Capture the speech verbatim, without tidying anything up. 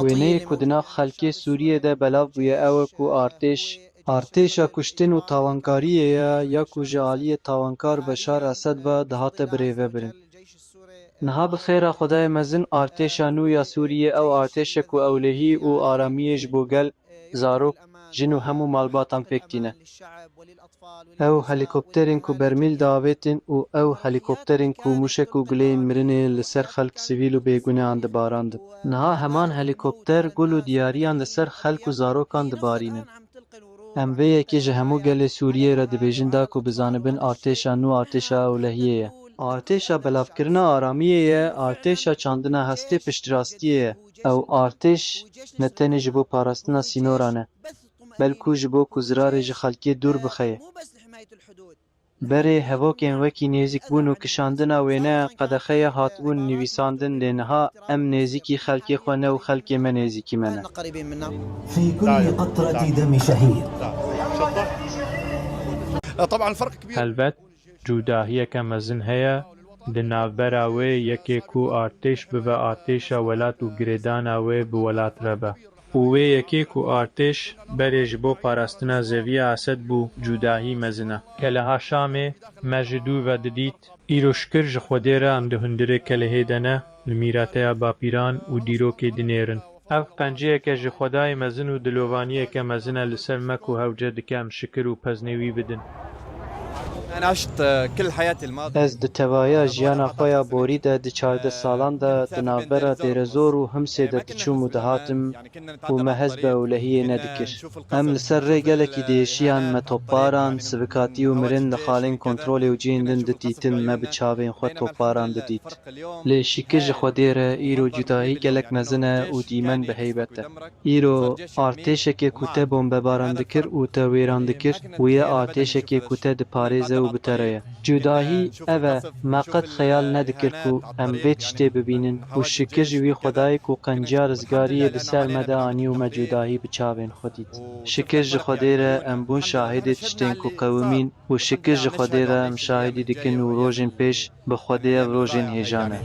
Wêneyê ku di nav xelkê Sûriyê de belav bûye ew e ku artêş, artêşa kuştin û tawankariyê ye ya ku ji aliyê tawankar Beşar Esed ve dihate birêvebirin. Niha bi xêra Xwedayê mezin artêşa nû ya Sûriyê ew artêş e ku ewlehî û aramiyê ji bo gel, zarok, jin û hemû malbatan pêk tîne. Ew helîkopterên ku bermîl diavêtin û ew helîkopterên ku mûşek û guleyên mirinê li ser xelk sivîl û bêgunehan dibarandin. Niha heman helîkopter gul û diyariyan li ser xelk û zarokan dibarînin. Em vê yekê ji hemû gelê Sûriyê re dibêjin da ku bizanibin artêşa nû artêşa ewlehiyê ye. Artêşa belavkirina aramiyê ye, artêşa çandina hestê piştrastiyê ye. Ew artêş ne tenê ji bo parastina sînoran e, belkû ji bo ku zirarê ji xelkê dûr bixeye. Berê hevokên wekî nêzîkbûn û kişandina wêneyan qedexeya hatibûn nivîsandin, lê niha em nêzîkî xelkê xwe ne û xelkê me nêzîkî me ne. في كل قطرة دم شهيد. طبعا الفرق كبير. Helbet, cudahiyeke mezin heye di navbera wê yekê ku artêş bibe artêşa welat û girêdana wê bi welat re be. Û wê yekê ku artêş berê ji bo parastina zeviya Esed bû, cudahî mezin e. Keleha Şamê me ji dû ve didît. Îro şikir ji Xwedê re em di hundirê kelehê de ne, li mîrateya bapîran û dîrokê dinêrin. Ev qenciyeke ji Xwedayê mezin û dilovaniyeke mezin e li ser me ku hewce dike em şikir û peznê wî bidin. أنا عشت كل حياتي الماضية. Ez di tevaya jiyana xwe ya borî de di çardeh salan de di navbera Dêrezor û Himsê de diçûm û dihatim û me hez bi ewlehiyê nedikir. Em li ser rê gelekî diêşiyan, me topbaran, sivikatî û mirin li xalên kontrolê û cihên din didîtin, me bi çavên xwe topbaran didît. Lê şikir ji Xwedê re îro cudahî gelek mezin e û dîmen bi heybet e. Îro artêşekê ku te bombebaran dikir û te wêran dikir, wê ye artêşekê ku te diparêze û bi te re ye. Cudahî ev e, me qet xeyal nedikir ku em vê tiştê bibînin û şikir ji wî Xwedayê ku qenciya rizgariyê bi ser me de anî û me cudahî bi çavên xwe dît. Şikir ji Xwedê re em bûn şahidê tiştên ku qewimîn û şikir ji Xwedê re em şahidî dikin û rojên pêş bi Xwedê ev rojên hêja ne.